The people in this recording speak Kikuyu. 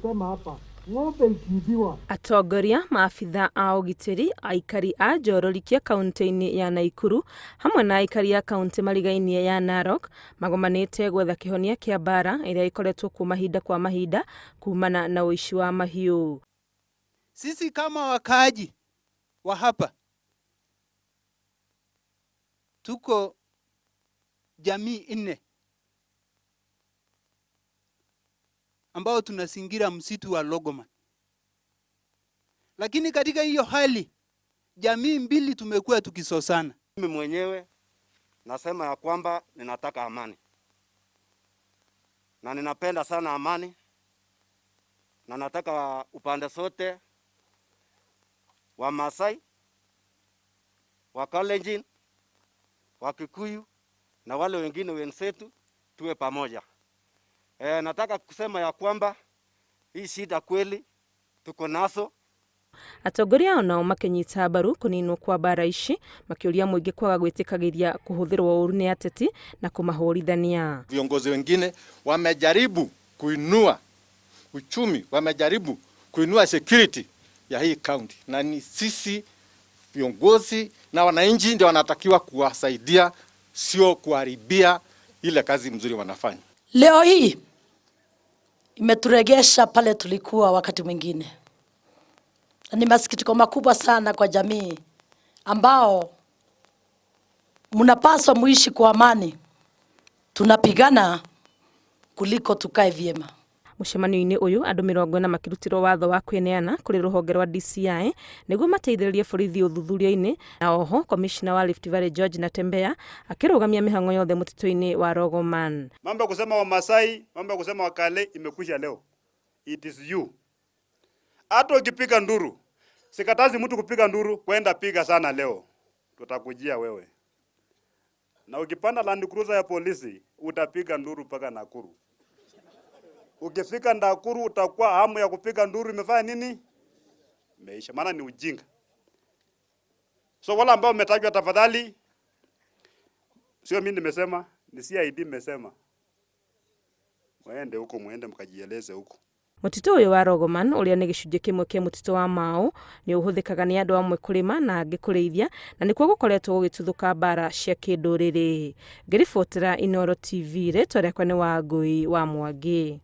Nilisema hapa ng'ombe ikiibiwa. Atongoria, maabitha a ũgitĩri, aikari a Njororikia kauntĩ-inĩ ya Naikuru hamwe na aikari a kauntĩ marigainie ya Narok magomanĩte gwetha kĩhonia kĩa mbaara ĩrĩa ĩkoretwo kuo mahinda kwa mahinda kumana na ũici wa mahiũ. Sisi kama wakaaji wa hapa tuko jamii nne ambao tunazingira msitu wa Logoman, lakini katika hiyo hali jamii mbili tumekuwa tukisosana. Mimi mwenyewe nasema ya kwamba ninataka amani na ninapenda sana amani na nataka upande sote wa Masai, wa Kalenjin, wa Kikuyu na wale wengine wenzetu tuwe pamoja. Nataka kusema ya kwamba hii shida kweli tuko nazo. Atongoria o nao makĩnyita mbaru kũninwo kwa mbara ici, makĩũria mũingĩ kwaga gwĩtĩkagĩria kũhũthĩrwo ũru nĩ ateti na kũmahũrithania. Viongozi wengine wamejaribu kuinua uchumi, wamejaribu kuinua security ya hii county, na ni sisi viongozi na wananchi ndio wanatakiwa kuwasaidia, sio kuharibia ile kazi mzuri wanafanya. Leo hii imeturegesha pale tulikuwa wakati mwingine. Ni masikitiko makubwa sana kwa jamii ambao mnapaswa muishi kwa amani. Tunapigana kuliko tukae vyema. Mũcemanio-inĩ ũyũ andũ 40 makĩrutĩrwo watho wa kwĩneana kũrĩ rũhonge rwa DCI nĩguo mateithĩrĩrie borithi ũthuthuria-inĩ, na oho komishna wa Rift Valley George Natembeya akĩrũgamia mĩhang'o yothe mũtitũ-inĩ wa Rogoman. Mambo ya kusema Wamasai, mambo ya kusema Wakale imekwisha leo. It is you. Hata ukipiga nduru, sikatazi mtu kupiga nduru, kwenda piga sana leo. Tutakujia wewe. Na ukipanda Land Cruiser ya polisi, utapiga nduru mpaka Nakuru. Ukifika Nakuru utakuwa hamu ya kupiga nduru imefanya nini? Imeisha. Maana ni ujinga. So wale ambao mmetajwa tafadhali, sio mimi nimesema, ni CID nimesema. Muende huko, muende mkajieleze huko. Mũtitũ ũyũ wa Rogoman ũrĩa nĩ gĩcunjĩ kĩmwe kĩa mũtitũ wa Mau nĩ ũhũthĩkaga nĩ andũ amwe kũrĩma na angĩ kũrĩithia, na nĩkuo gũkoretwo gũgĩtuthũka mbara cia kĩndũrĩrĩ. Ngĩribotera Inooro TV, rĩtwa rĩakwa nĩ Wangũi wa Mwangi.